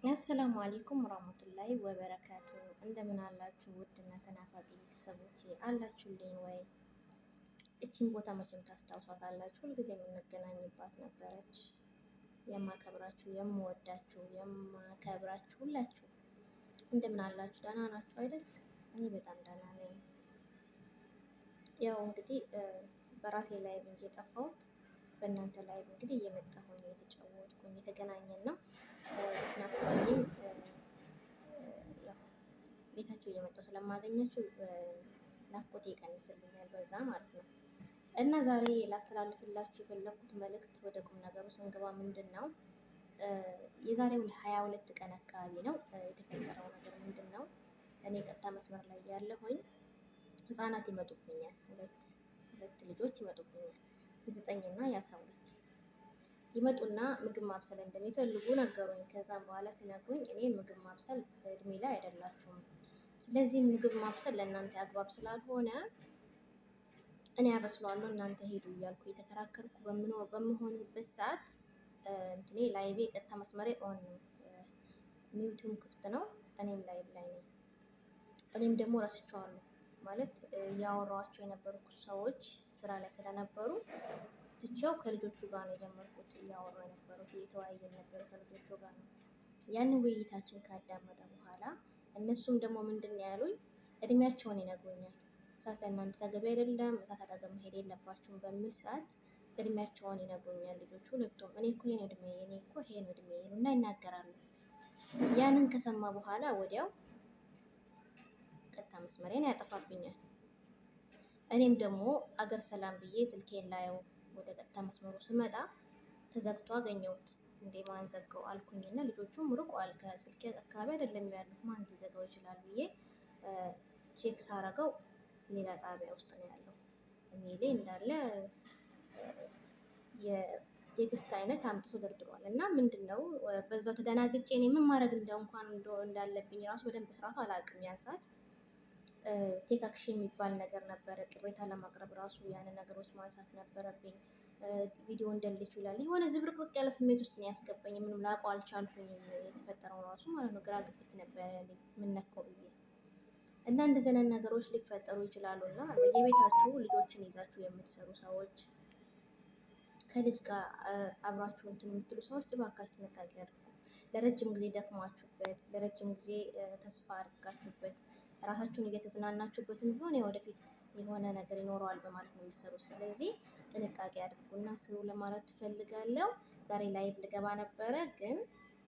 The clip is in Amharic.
አሰላሙ አለይኩም ወራህመቱላሂ ወበረካቱ። እንደምን አላችሁ ውድና ተናፋቂ ቤተሰቦቼ አላችሁልኝ ወይ? እቺን ቦታ መቼም ታስታውሷታላችሁ። ሁልጊዜ የምንገናኝባት ነበረች። የማከብራችሁ፣ የምወዳችሁ፣ የማከብራችሁ ሁላችሁ እንደምን አላችሁ? ደህና ናችሁ አይደል? እኔ በጣም ደህና ነኝ። ያው እንግዲህ በራሴ live እንጂ የጠፋሁት በእናንተ live እንግዲህ እየመጣሁኝ እየተጫወትኩኝ እየተገናኘን ነው። ብትናፍቁኝም ያው ቤታችሁ እየመጣሁ ስለማገኛችሁ ናፍቆቴ ይቀንስልኛል በዛ ማለት ነው። እና ዛሬ ላስተላልፍላችሁ የፈለኩት መልእክት ወደ ቁም ነገሩ ስንገባ ምንድን ነው፣ የዛሬው 22 ቀን አካባቢ ነው የተፈጠረው ነገር ምንድን ነው? እኔ ቀጥታ መስመር ላይ ያለሁኝ ህጻናት ይመጡብኛል። ሁለት ሁለት ልጆች ይመጡብኛል፣ የ9 እና የ12 ይመጡና ምግብ ማብሰል እንደሚፈልጉ ነገሩኝ። ከዛም በኋላ ሲነግሩኝ እኔ ምግብ ማብሰል እድሜ ላይ አይደላችሁም፣ ስለዚህ ምግብ ማብሰል ለእናንተ አግባብ ስላልሆነ እኔ አበስለዋለሁ እናንተ ሄዱ እያልኩ የተከራከርኩ በምሆንበት ሰዓት እንትኔ live ኤ ቀጥታ መስመሬ on ነው፣ mute ኡም ክፍት ነው፣ እኔም live ላይ ነኝ። እኔም ደግሞ ረስቼዋለሁ፣ ማለት እያወራኋቸው የነበሩ ሰዎች ስራ ላይ ስለነበሩ ትቼው ከልጆቹ ጋር ነው የጀመርኩት። እያወራሁ የነበሩት እየተወያየን ነበር ከልጆቹ ጋር ነው። ያንን ውይይታችን ካዳመጠ በኋላ እነሱም ደግሞ ምንድን ነው ያሉኝ፣ እድሜያቸውን ይነግሩኛል። እሳት ለእናንተ ተገቢ አይደለም፣ እሳት አጠገብ መሄድ የለባችሁም በሚል ሰዓት እድሜያቸውን ይነግሩኛል ልጆቹ ሁለቱም። እኔ እኮ ይሄን እድሜ፣ እኔ እኮ ይሄን እድሜ እና ይናገራሉ። ያንን ከሰማ በኋላ ወዲያው ቀጥታ መስመሬን ያጠፋብኛል። እኔም ደግሞ አገር ሰላም ብዬ ስልኬን ላየው ወደ ቀጥታ መስመሩ ስመጣ ተዘግቶ አገኘሁት። እንዴ ማን ዘጋው አልኩኝና ልጆቹም ርቀዋል፣ ከስልኬ አካባቢ አይደለም ያሉት፣ ማን ሊዘጋው ይችላል ብዬ check ሳረገው ሌላ ጣቢያ ውስጥ ነው ያለው። ኢሜይሌ እንዳለ የ text አይነት አምጥቶ ደርድሯል። እና ምንድን ነው በዛው ተደናግጬ እኔ ምን ማድረግ እንደ እንኳን እንዳለብኝ ራሱ በደንብ ስርዓቱ አላውቅም። ያን ሰዓት take action የሚባል ነገር ነበረ። ቅሬታ ለማቅረብ ራሱ ያንን ነገሮች ማንሳት ነበረብኝ። ቪዲዮ እንደልች ይላል። የሆነ ዝብርቅርቅ ያለ ስሜት ውስጥ ነው ያስገባኝ። ምንም ላውቀው አልቻልኩኝም። የተፈጠረው ራሱ ማለት ነው። ግራ ግብት ነበረ ምን ነካው ብዬ። እና እንደዚህ አይነት ነገሮች ሊፈጠሩ ይችላሉ። እና በየቤታችሁ ልጆችን ይዛችሁ የምትሰሩ ሰዎች፣ ከልጅ ጋር አብራችሁ እንትን የምትሉ ሰዎች እባካችሁ ጥንቃቄ አድርጉ። ለረጅም ጊዜ ደክማችሁበት፣ ለረጅም ጊዜ ተስፋ አድርጋችሁበት፣ ራሳችሁን እየተዝናናችሁበትም ቢሆን የወደፊት የሆነ ነገር ይኖረዋል በማለት ነው የሚሰሩት። ስለዚህ ጥንቃቄ አድርጉና ስሩ ለማለት ትፈልጋለሁ። ዛሬ live ልገባ ነበረ ግን